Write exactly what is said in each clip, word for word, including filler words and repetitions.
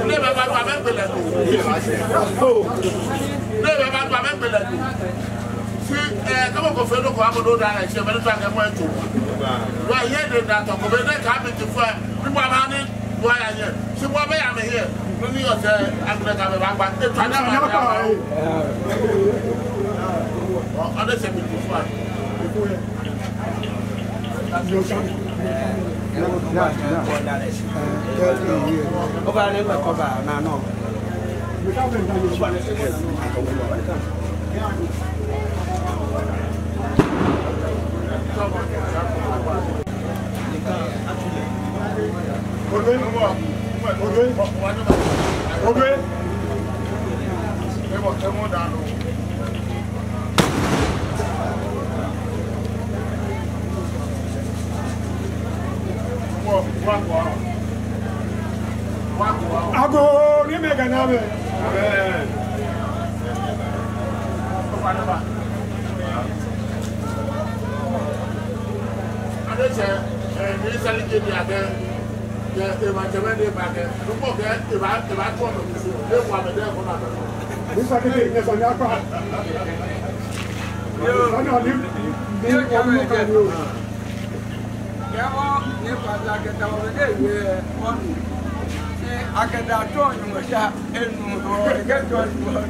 Ne bɛ ba do, a bɛ gbele do. Ne bɛ ba do, a bɛ gbele do. Fi, eh, kama ko fɛn dɔ ko a ko do da la, sɛ bɛ ne ta kɛ mɔ eto. Wa ye de da tɔ ko bɛ ne ka bi ti fɔ. Ni bɔ a ba ni wa ya ye. Si bɔ bɛ ya mɛ ye. Ni ni yɔ sɛ a bɛ ka bɛ ba gba. E to a na ma ya. Ɔ, a de sɛ bi ti fɔ. Agoo, ni mɛi kɛ naa mɛi. Ade sɛ, eh, ni sali ke bi akɛ. Kɛ eba jɛmɛ ni eba kɛ, nukpɔ kɛ eba, eba tɔ mɛ kusu, ni wa mɛ dɛ kɔnɔ abɛ. Ni saki ni nyɛ sɔ ni akpa. Yoo. Sani ɔdi, ni yoo, ɔdi kɛ mɛ yoo. Kɛ wɔ, ni kpa la kɛ ta wɔ bɛ de yɛ, ɔnu. Ni akɛ da tɔ nyɔmɔ sa, enu, ɔ, kɛ tɔ nyɔmɔ.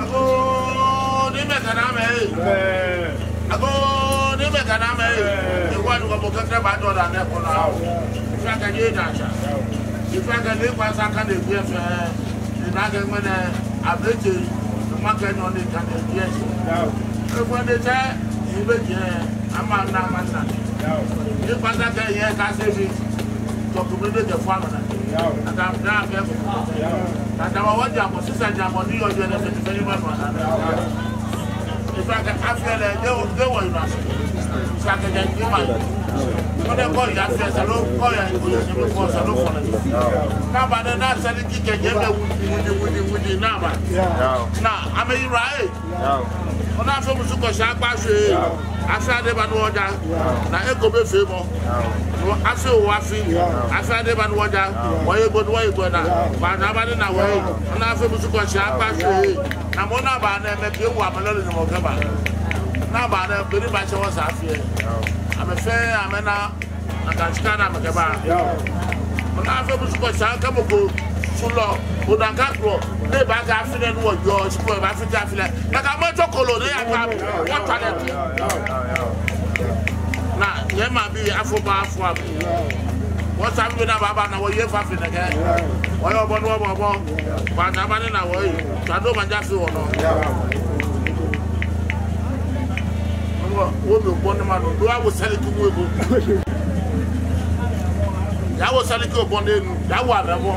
Agoo, ni mɛi kɛ naa mɛi. Ɛɛ. Agoo, ni mɛi kɛ naa mɛi. Ɛɛ. Ewa ni ko mɔ kɛkɛ ba dɔ da ne kɔnɔ. Awo. Ifeanyi kɛ ye da ja. Awo. Ifeanyi kɛ ni kpa sa ka ne bi fɛɛ. Ni na kɛ mɛnɛ abɛje. Ni ma kɛ nyɔ ni ka ne bi fɛɛ. Awo. Efɔ ne jɛ, ibe jɛ. Ama na ama na. Ni kpata kɛ yɛ ka se bi. Tɔ kome de jɛ fɔ ama na. Aka na fɛ ko. Ka dama wa ja ko sisa ja ko ni yɔ jɛ ne fɛ fɛ ni ma nɔ na. Ifeanyi kɛ afɛ lɛ de o de wɔ ina. Kɛjɛ jɛmɛ. Kɔnɛ kɔ ya fɛɛ salo kɔ ya ko ya salo kɔ salo kɔ. Ni aba ni na sali kɛjɛ jɛmɛ wudi wudi wudi wudi ni aba. Ni amɛyi ra ee. Ona afee musu kɔ sha kpa shwe. Afee ade ba ni wɔja. Ni eko bɛ feemɔ. Ni afee oo afee. Afee ade ba ni wɔja. Wɔye gbɔ ni wɔye gbɔ ni. Ba ni aba ni na wɔye. Ona afee musu kɔ sha kpa shwe. Ni mɔ ni aba ni mɛi pii wa amɛlɔ lɛ ni mɔ kɛba. Ni aba ni beni ba shɛ wɔ sa fɛɛ. Amɛ fɛɛ amɛna. Akɛ shika ni amɛkɛba. Ona afee musu kɔ sha kɛ mɔ ko sulɔ. Ona ka kuro. Ni ba ka afi ni wɔjɔ. Shikɔ ba fite afi lɛ. Ni ka mɔ tso kolo ni ya ka. Wɔta lɛ. Ni nyɛmaŋbii afo ba afo abi. Wɔsa bi ni aba ba ni wɔye fa fi nɛkɛ. Wɔyɔɔ bɔ ni wɔbɔ bɔ. Ba ni aba ni na wɔye. Tsa do ma ja fi wɔnɔ. Wɔ, wɔ mi bɔ ni ma nu. Do awo sali tu mu ebo. Ya wo sali tu bɔ ni nu. Ya wo amɛ bɔ.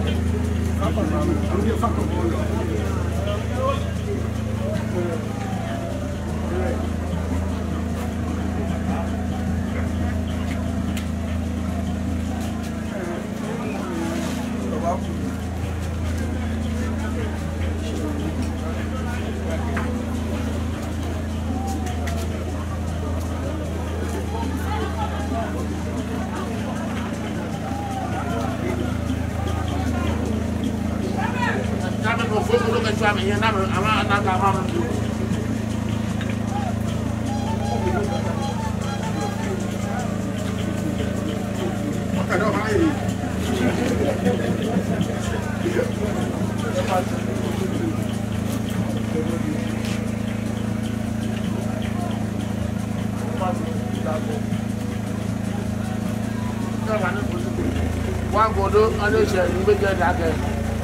Wa godo ane shɛ ni gbɛkɛ daa kɛ.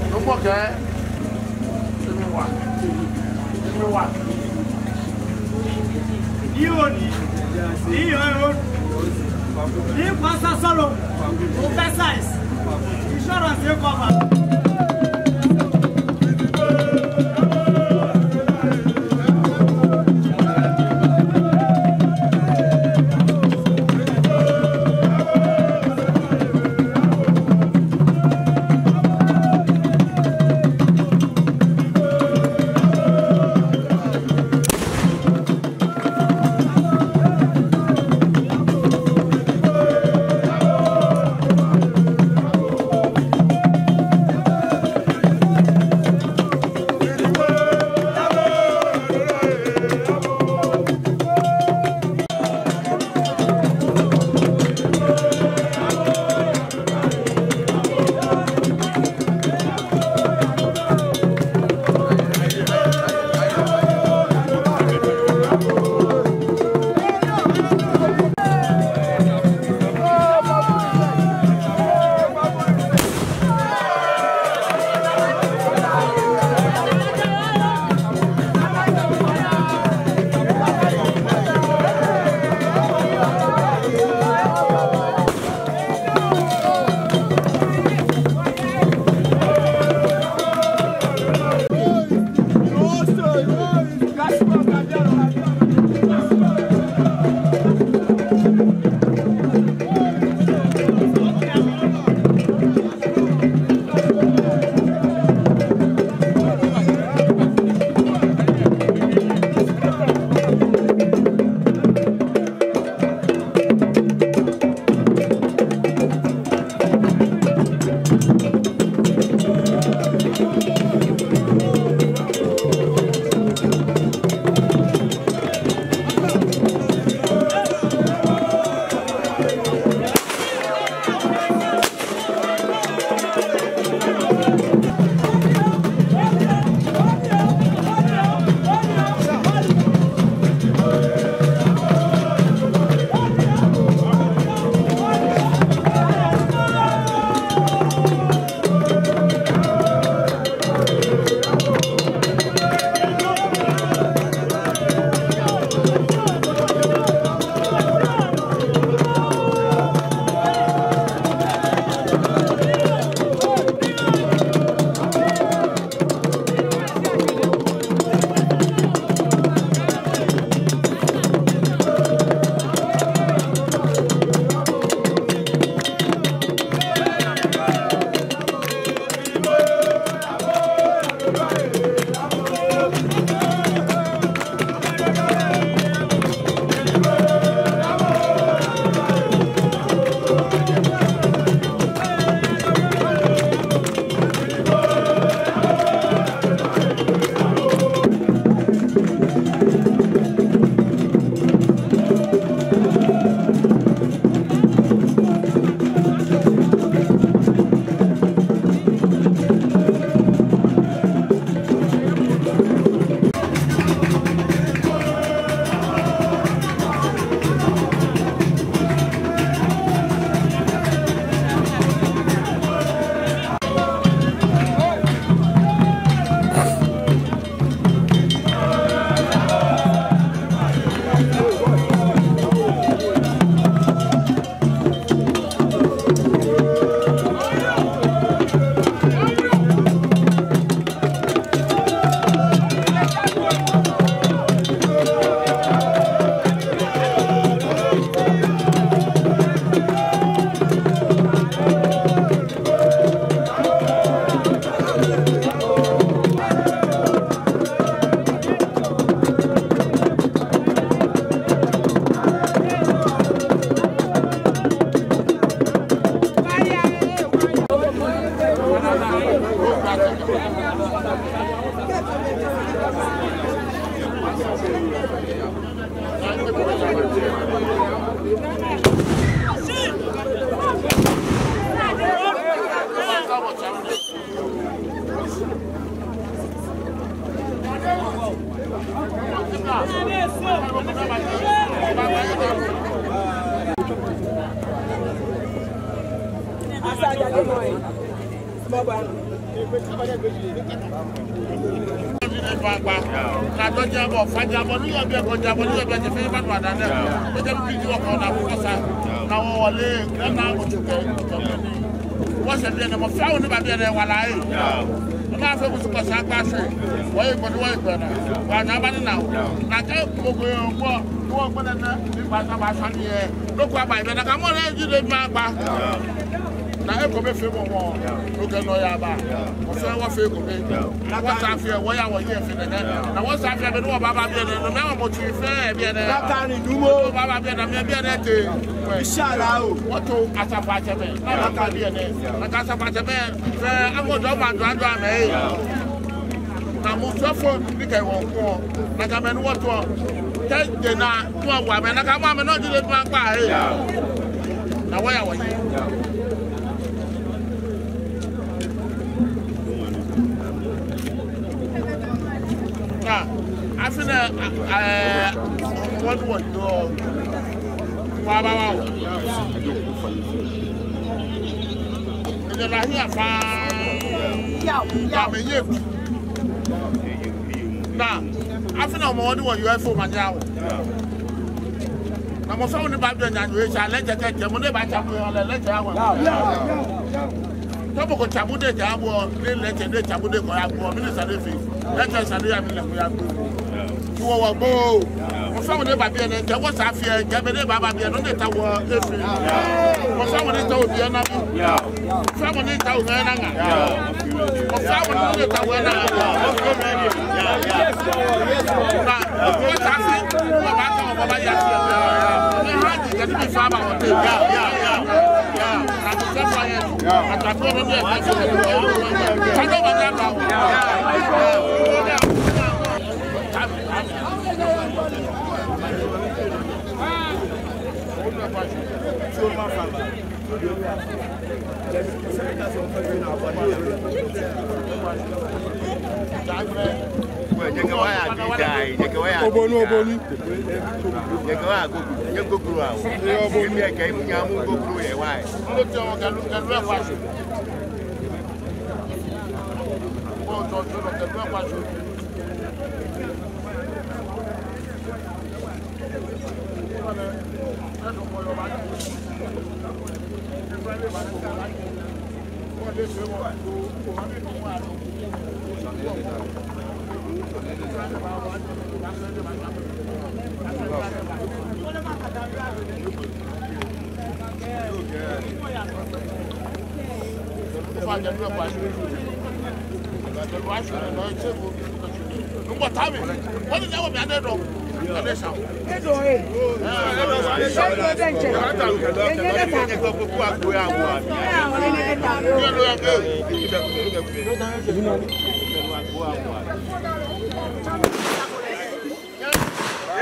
Nɔ ko kɛ. Emi wa. Emi wa. Iyo ni. Iyo, iyo. Ni kwasa solo. Oversize. Insurance ye cover. Wɔsɛɛ biɛ nɛɛ, mɔ fɛɛ mɔ ni ba biɛ nɛɛ, wala yɛ. Ona fɛɛ musu kɔ sa kpa sɛɛ. Wɔyɛ gbɛ, wɔyɛ gbɛ naa. Wɔnaa ba ni naa. Nakai mɔ ko yɔɔ gbɔ, wɔgbɛ nɛɛ, ni ba sa ba sa ni yɛ. Nɔ ko aba biɛ, nakai mɔ nɛɛ ji lɛ ma gba. Ni ekomefeemɔ mɔ, okɛ nɔyaa ba. Wɔfɛɛ wɔfee ekome. Ni wɔsɛɛ afi, wɔya wɔyi fɛɛ nɛɛ. Ni wɔsɛɛ afi, be ni wɔbaaba biɛ nɛɛ, no mli mɔ tsui fɛɛ biɛ nɛɛ. Nakai ni dumo. Wɔbaaba biɛ nɛɛ, mɛi biɛ nɛɛ tee. Inshallah o. Wɔto asafoatsɛmɛi. Nakai biɛ nɛɛ. Nakai asafoatsɛmɛi. Fɛɛ, amɔ dɔ ma dɔ adɔ amɛ. Ni musu fɛɛ ni kɛ wɔ kɔ. Nakai mɛi ni wɔto. Kɛ je na, tuɔ wa mɛi. Nakai mɔ amɛ nɔ ji lɛ tuɔ kpa yɛ. Ni wɔya wɔyi. Naa, afi nɛɛ, a, a, wɔdu wɔyɔɔ. Wɔbaaba o. Ɛjɛ la hiɛ fa. Yao, yao. Amɛye. Naa, afi nɛɛ mɔ wɔdu wɔyɔɔ efo ma nyɛ awo. Ni mɔ fɛɛ mɔ ni ba biɛ nɛɛ nyɛ eja lɛ jɛ kɛ jɛ mɔ ni ba ja mɔ lɛ lɛ jɛ awo. Tɔ mɔ ko tsa bu ni ja awo, ni lɛ jɛ ni tsa bu ni kɔ ya awo, minista ni fɛɛ. Lɛ jɛ sa ni ya mi lɛ ko ya awo. Tuɔ wɔ gbɔ. Mɔ fɛɛ mɔ ni ba biɛ nɛɛ, kɛ wɔsɛɛ afi, kɛ be ni baaba biɛ nɛɛ, ni ta wɔ efee. Mɔ fɛɛ mɔ ni ta wɔ biɛ naa bi. Mɔ fɛɛ mɔ ni ta wɔ ŋa naa ŋa. Mɔ fɛɛ mɔ ni ta wɔ naa ŋa. Naa, wɔsɛɛ afi, wɔbaata wɔbaaya afi. Ni haaji kɛ ni bi fa ba wɔteŋ. Obonu, obonu. Nyɛkɛ wa goglo, nyɛ goglo awo. Nyɛ obonu. Nyɛkɛ mu nyɛ mu goglo yɛ wa yɛ.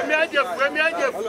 Emi aje fu, emi aje fu.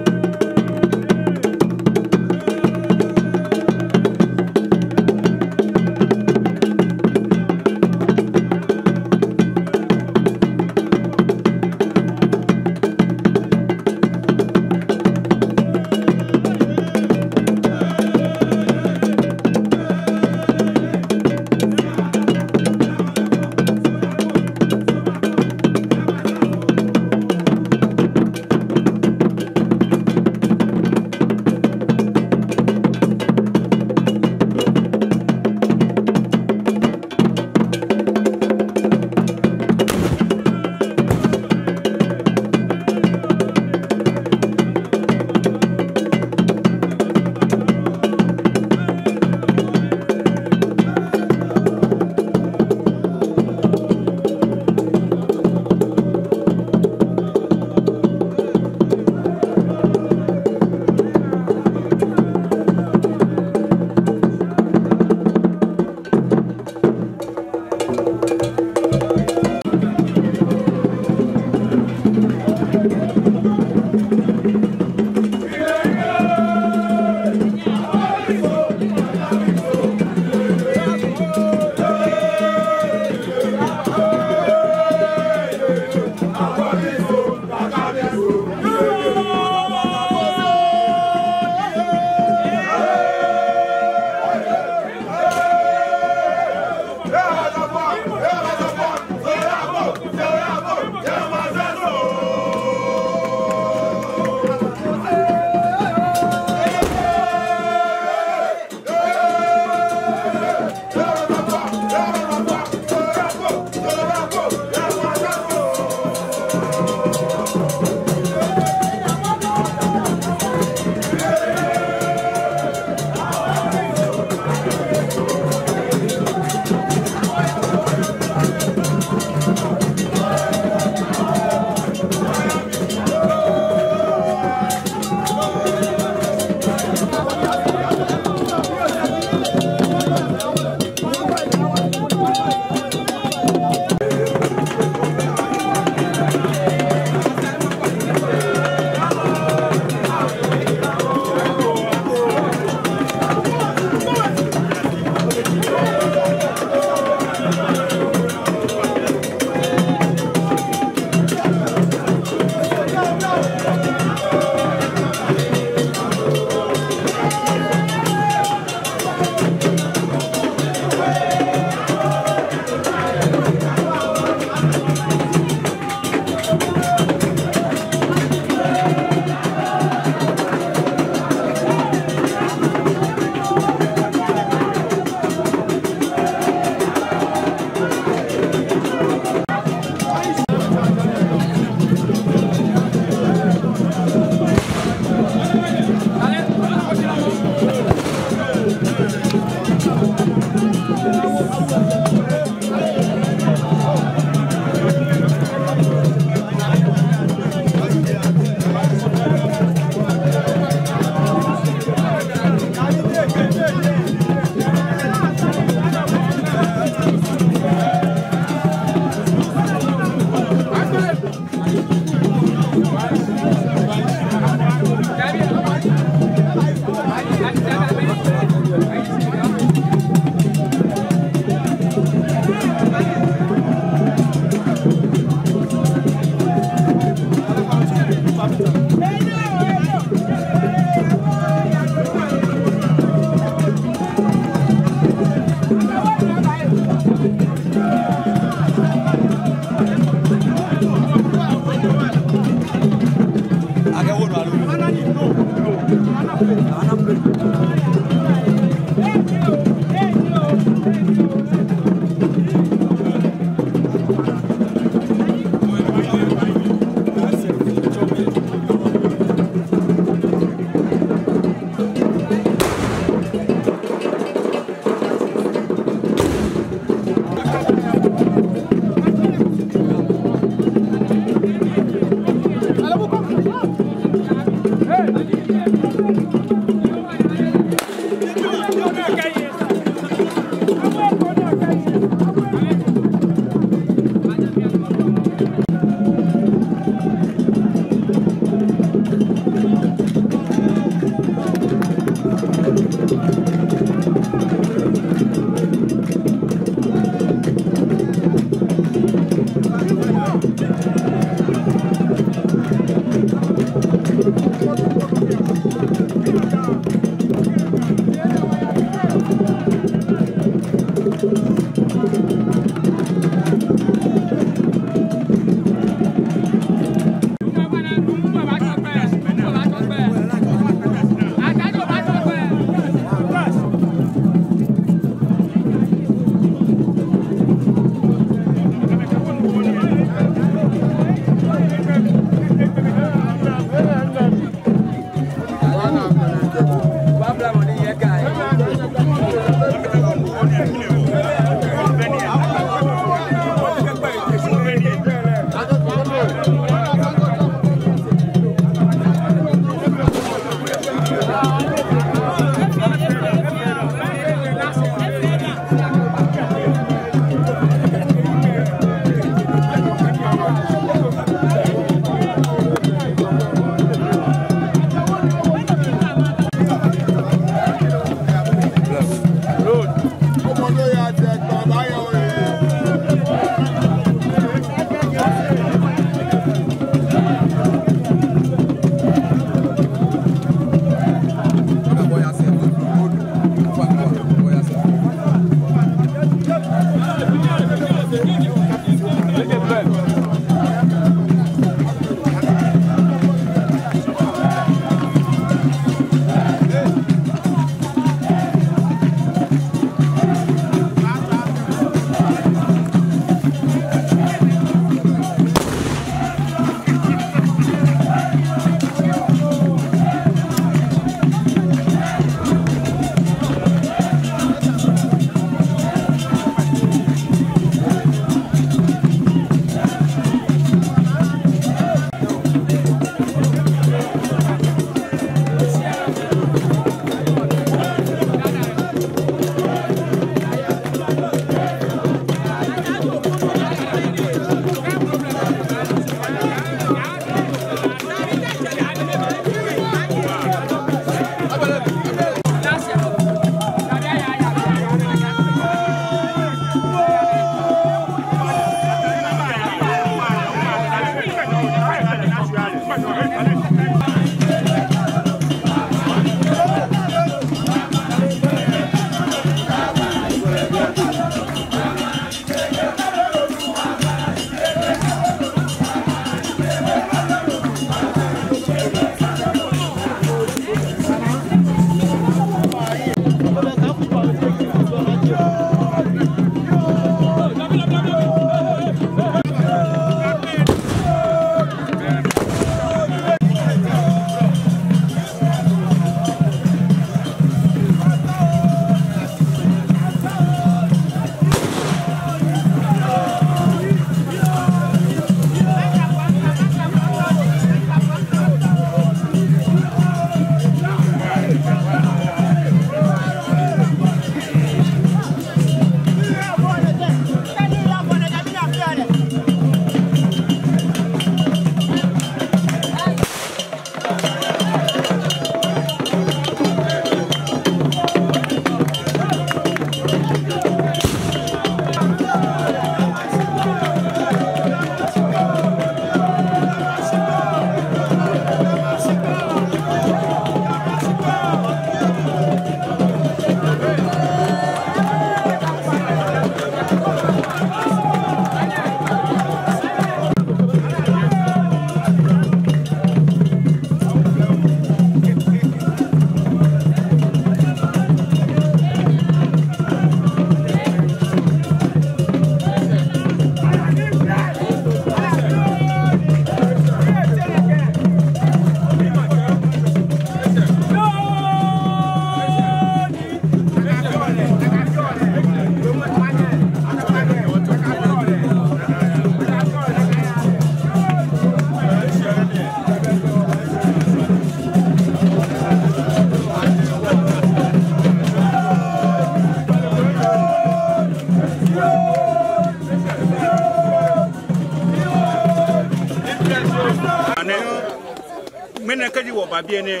Wa biɛ nɛɛ,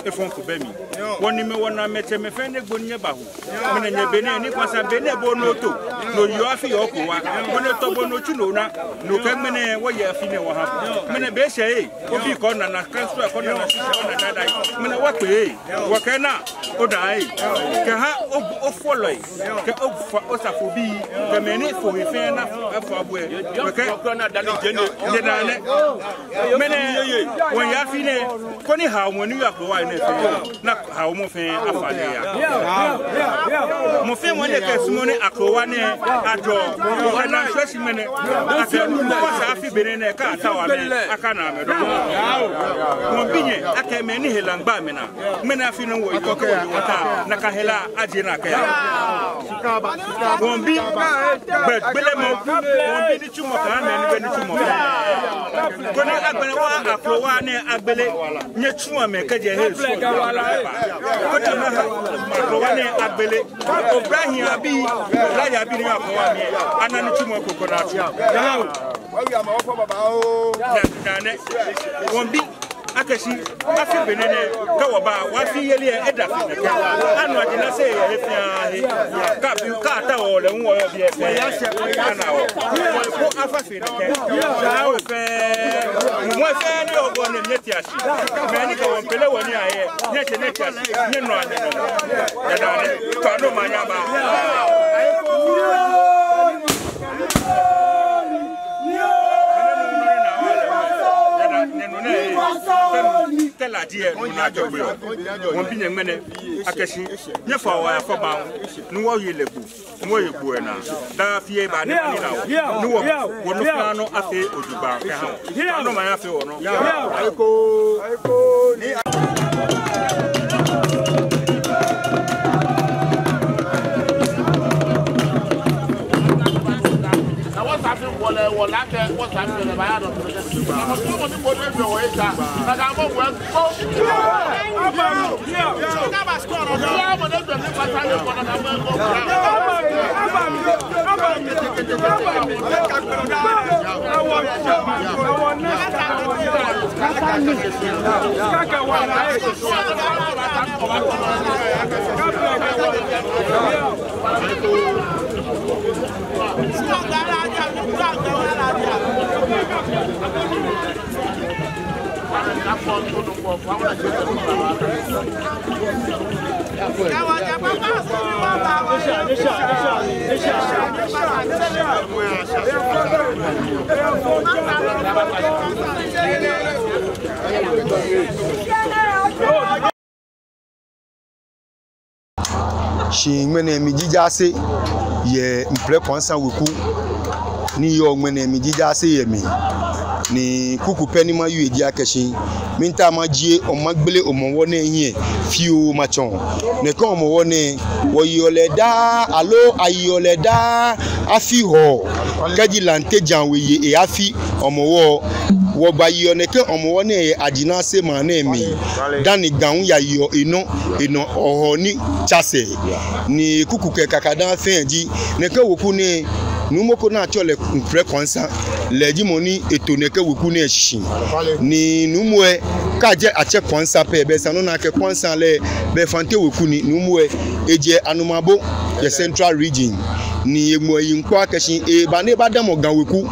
efɔŋ ko bɛ mli. Wɔniimɛi, wɔnaamɛi, tsɛmɛi fɛɛ, nyɛgbo ni nyɛba hu. Ŋmɛnɛ nyɛ be nɛɛ, Nii Kwansa, be nɛɛ bo nɔ oto, no yɔɔ afi yɛ okrowa. Ŋmɛnɛ tɔ bo nɔ otsu no naa, no kɛ ŋmɛnɛ wɔyɛ afi nɛɛ wɔha. Ŋmɛnɛ be shɛ ee, obi kɔ nana, kansua kɔ nana, shisha kɔ nana dai. Ŋmɛnɛ wɔkpe ee, wɔkɛ naa, oda ee. Kɛha o-, ofɔlɔi, kɛ ofa-, osafobii, kɛ mɛi ni fɔ he fɛɛ naa, afɔ abɔ ee. Wɔkɛ, nyɛdaa nɛɛ. Ŋmɛnɛ, wɔya afi nɛɛ, koni haomɔ ni yɔɔ akrowa nɛɛ fɛɛ, ni haomɔ fɛɛ afa lɛ aya. Mɔ fɛɛ mɔ ni kɛ sumɔɔ ni akrowa nɛɛ ajɔ, wɔkɛ naa shwɛ shi ŋmɛnɛ, akɛ wɔsɛɛ afi be nɛɛ nɛɛ, kɛ ataoɔ amɛ, akana amɛ dɔŋŋ. Wɔmiibi nyɛ, akɛ mɛi ni hela gba amɛnaa. Ŋmɛnɛ afi nɛɛ wɔyitɔ kɛ wɔyitɔ, nakai hela ajie naa kɛya. Wɔmiibi gbɛ-, gbelemɔ, wɔmiibi nitsumɔ kɛha mɛi ni bɛ nitsumɔ. Koni agbɛnɛ wɔ akrowa nɛɛ agbele, nyɛtsua amɛ kɛjɛ he sɔŋŋ. Koni amɛha akrowa nɛɛ agbele. Oblahii abii, oblahii abii ni yɔɔ akrowa mli, ana nitsumɔ ko koni atsu. Wɔmiibi akɛ shi afi be nɛɛ nɛɛ, kɛ wɔba, wɔafi yeli lɛ eda fe nɛkɛ. Anu Ajinase yɛ he fɛɛ he. Kɛ abi, kɛ ataoɔ lɛ hu, wɔyɔɔ biɛ fɛɛ. Ana wɔ. Koni afa fe nɛkɛ. Awo fɛɛ. Mumɔ fɛɛ ni yɔɔ gɔ nɛɛ, nyɛtea shi. Mɛi ni kɛ wɔ pele wɔnii ayɛ, nyɛtsɛ nyɛtea shi. Nyɛnɔ anyɛ nɔ. Nyɛdaa nɛɛ. Tswa nɔ ma nyaba. Tɛlɛ adiɛ, nɔ ni ajɔ gbɛ. Wɔmiibi nyɛ ŋmɛnɛ akɛ shi nyɛfɔ̃ wɔ yafɔ̃ ba, ni wɔye lɛ gbo, ni wɔye gbo lɛ naa. Daa afi eba ni wɔnina wɔ, ni wɔ, wɔnɔ fɛɛ nɔ afee ojogbaŋŋ kɛha wɔ. Nɔ ma yafee wɔnɔ. Aiko. Na wɔsɛɛ afi wɔlɛ, wɔlɛ akɛ, wɔsɛɛ afi wɔlɛ baaya nɔ. Shi ŋmɛnɛ miji jaase yɛ Mplɛ Kwansa weku. Ni yɔɔ ŋmɛnɛ miji jaase yɛ mli. Ni kuku pɛ ni mawie ji akɛ shi miitao majie, magbele Hɔmɔwɔ nɛɛ hiɛ fioo matsɔɔ. Nɛkɛ Hɔmɔwɔ nɛɛ, wɔyeɔ lɛ daa, aloo ayeɔ lɛ daa afi Hɔɔ. Kɛji Lante Djan We ye eyafi Hɔmɔwɔ, wɔbayeɔ nɛkɛ Hɔmɔwɔ nɛɛ yɛ Ajinase maŋ nɛɛ mli. Dani Ga hu yayeɔ enɔ, enɔ Hɔɔ ni tsa sɛɛ. Ni kuku kɛ kakadaŋ fɛɛ ji, nɛkɛ weku nɛɛ, nuumo ko ni atsɛɔ lɛ Mplɛ Kwansa, lɛ ji mɔ ni eto nɛkɛ weku nɛɛ shishi. Ni nuumo lɛ, kɛji atsɛ Kwansa pɛ, belɛ esa ni ona akɛ Kwansa lɛ, belɛ Fante weku ni, nuumo lɛ, ejɛ Anumabo yɛ Central Region. Ni eŋmɛ eyiŋ kpɔ akɛ shi eba ni ebadamɔ Ga weku.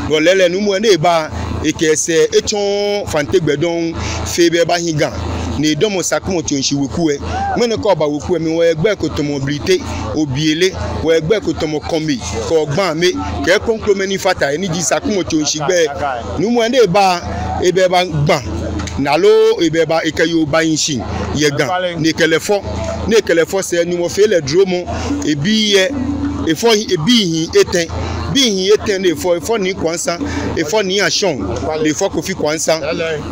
Lɔle lɛ nuumo lɛ ni eba, ekɛ esɛɛ etsɔ Fante gbɛ dɔŋŋ, fe be ebahi Ga. Ni edamɔ Sakumɔ Tsoshi weku lɛ. Ŋmɛnɛ kɛ oba weku lɛ mli, wɔyɛ gbɛi ko tamɔ Blite, Obiele, wɔyɛ gbɛi ko tamɔ Kɔmi, kɛ Ogbame, kɛ krokomɛi ni fata he ni ji Sakumɔ Tsoshi gbɛi. Nuumo lɛ ni eba, eba ebagba. Ni aloo eba eba ekɛ yoo bahi shi yɛ Ga, ni ekɛ lɛ fɔ, ni ekɛ lɛ fɔ sɛɛ, Nyɔŋmɔ fee lɛ dromɔ, ebii lɛ, efɔ hi, ebii hii etɛ, bii hii etɛ ni efɔ, efɔ Nii Kwansa, efɔ Nii Ashong, ni efɔ Kofi Kwansa.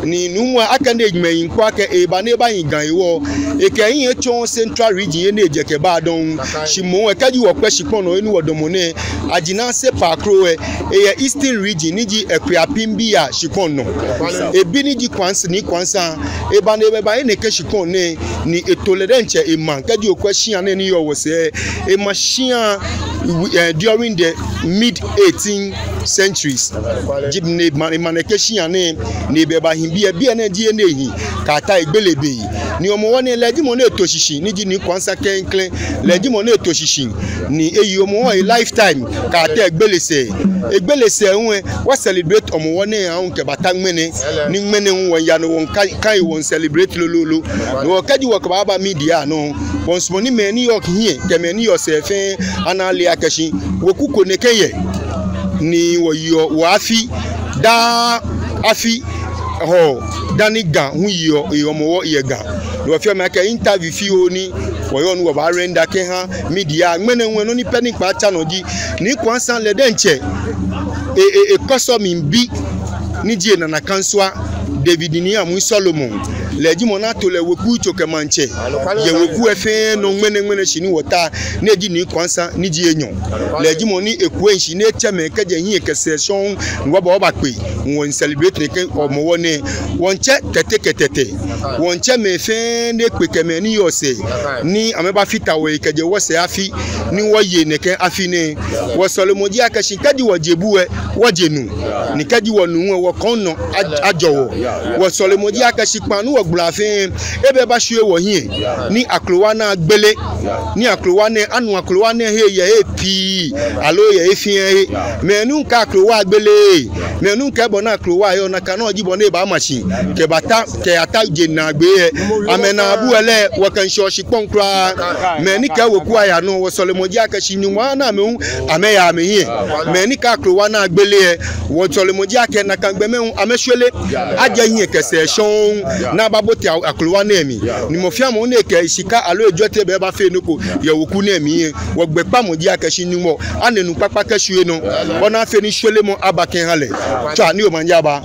Ni nuumo lɛ akɛni eŋmɛ eyiŋ kpɔ akɛ eba ni ebahi Ga hewɔ, ekɛ ehiɛ etsɔ Central Region he ni ejɛ kɛba dɔŋŋ. Shi moŋ lɛ kɛji wɔkpɛ shikpɔŋ nɔ he ni wɔdamɔ nɛɛ, Ajinase pɛ kroko lɛ, eyɛ Eastern Region ni ji Akuapem Bia shikpɔŋ nɔ. Ebi ni ji Kwansa, Nii Kwansa, eba ni eba ebaye nɛkɛ shikpɔŋ nɛɛ, ni eto lɛ diɛŋtsɛ emaŋ. Kɛji okwɛ shia nɛɛ ni yɔɔ wɔsɛɛ, ema shia eh, during the mid eighteenth centuries. Ji ni ema, ema nɛkɛ shia nɛɛ, ni ebɛ ebahi biɛ, biɛ nɛɛ ji he ni ehi kɛyata egbele be. Ni Hɔmɔwɔ nɛɛ lɛ ji mɔ ni eto shishi, ni ji Nii Kwansa klɛŋklɛŋ, lɛ ji mɔ ni eto shishi, ni eyi Hɔmɔwɔ lifetime kɛyata egbele sɛɛ. Egbele sɛɛ hu lɛ, wɔ celebrate Hɔmɔwɔ nɛɛ aahu kɛbata ŋmɛnɛ, ni ŋmɛnɛ hu wɔya nɔ wɔkã, kã he wɔ celebrate lolo. Ni wɔ kɛji wɔkɛbaaba media nɔ, wɔsumɔɔ ni mɛi ni yɔɔ hiɛ kɛ mɛi ni yɔɔ sɛɛ fɛɛ ana ale akɛ shi weku ko nɛkɛ yɛ, ni wɔyeɔ wɔ afi, daa afi Hɔɔ, dani Ga hu yeɔ, eh, Hɔmɔwɔ yɛ Ga. Ni wɔfeɔ mɛi akɛ interview fioo ni wɔyɔɔ ni wɔba render kɛha media. Ŋmɛnɛ hu lɛ nɔ ni pɛ ni mikɛbaatsa nɔ ji, Nii Kwansa lɛ diɛŋtsɛ, e, e, ekɔsɔmi bi, ni ji enana kansua, David Nii Amui Solomon. Lɛ ji mɔ ni ato lɛ weku yitso kɛ maŋtsɛ yɛ weku lɛ fɛɛ nɔ ŋmɛnɛ ŋmɛnɛ shi ni wɔta, ni eji Nii Kwansa ni ji enyɔ. Lɛ ji mɔ ni ekwɛ shishi ni etsɛ mɛi kɛjɛ hiɛ kɛ sɛɛ shɔŋŋ, ni wɔba wɔbakpe, ni wɔ celebrate nɛkɛ Hɔmɔwɔ nɛɛ. Wɔmiitsɛ Tɛte kɛ Tɛtɛ, wɔmiitsɛ mɛi fɛɛ ni ekpe kɛ mɛi ni yɔɔ sɛɛ, ni amɛbafata wɔhe kɛjɛ wɔsɛɛ afi, ni wɔye nɛkɛ afi nɛɛ. Wɔsɔlemɔ ji akɛ shi kɛji wɔje bu lɛ, wɔje nu. Ni kɛji wɔnu hu lɛ, wɔkɔŋ nɔ a-, ajɔ wɔ. Wɔsɔlemɔ ji akɛ shi kpãa ni wɔgbala fɛɛ, ebɛ ebashwie wɔhiɛ, ni akrowa nɛɛ agbele, ni akrowa nɛɛ, anu akrowa nɛɛ he yɛ he pii, aloo yɛ he fɛɛ he. Mɛi ni kɛɛ akrowa agbele, mɛi ni kɛɛ bɔ ni akrowa yɔɔ, nakai nɔŋŋ ji bɔ ni ebaama shi kɛbata, kɛyata je naagbee lɛ. Amɛnaabu lɛ lɛ, wɔkɛmiishiɔ shikpɔŋ kwraa. Mɛi ni kɛɛ weku aya nɔ, wɔsɔlemɔ ji akɛ shi Nyɔŋmɔ ana amɛ hu amɛya amɛhiɛ. Mɛi ni kɛɛ akrowa nɛɛ agbele lɛ, wɔsɔlemɔ ji akɛ nakai gbɔmɛi hu amɛshwere, ajɛ hiɛ kɛ sɛɛ shɔŋŋ, ni ababote a-, akrowa nɛɛ mli. Ni mɔ fɛɛ mɔ ni kɛ shika aloo ejwɛtɛ bɛ ebafee nɔ ko yɛ weku nɛɛ mli lɛ, wɔgbɛkpamɔ ji akɛ shi Nyɔŋmɔ anɛ nu kpakpa kɛshwie nɔ, bɔ ni afee ni shweremɔ aba kɛha lɛ. Tswa ni omanye aba.